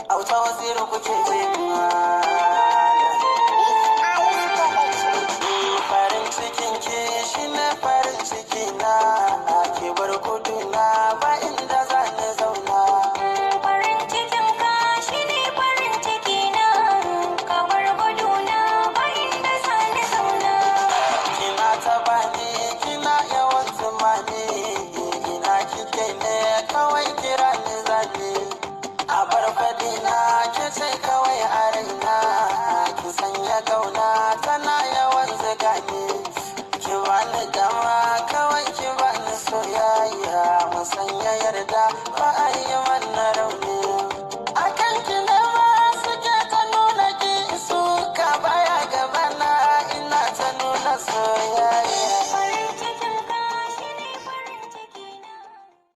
Auta Waziri kuke ji. Farin cikin ki shine farin ciki na, ki bar gudu na ba inda za ni zauna. Farin cikin ka shine farin ciki na, ka bar guduna ba inda za ni zauna. Kina ta bani, kina yawan tumani, ina kike ne? Kawai kira ni zani. A bar faɗi na, ke ce kawai a raina, ki sanya kauna tana yawan ziga ni. Ki bani dama kawai, ki bani soyayya, mu sanya yarda ba a yi.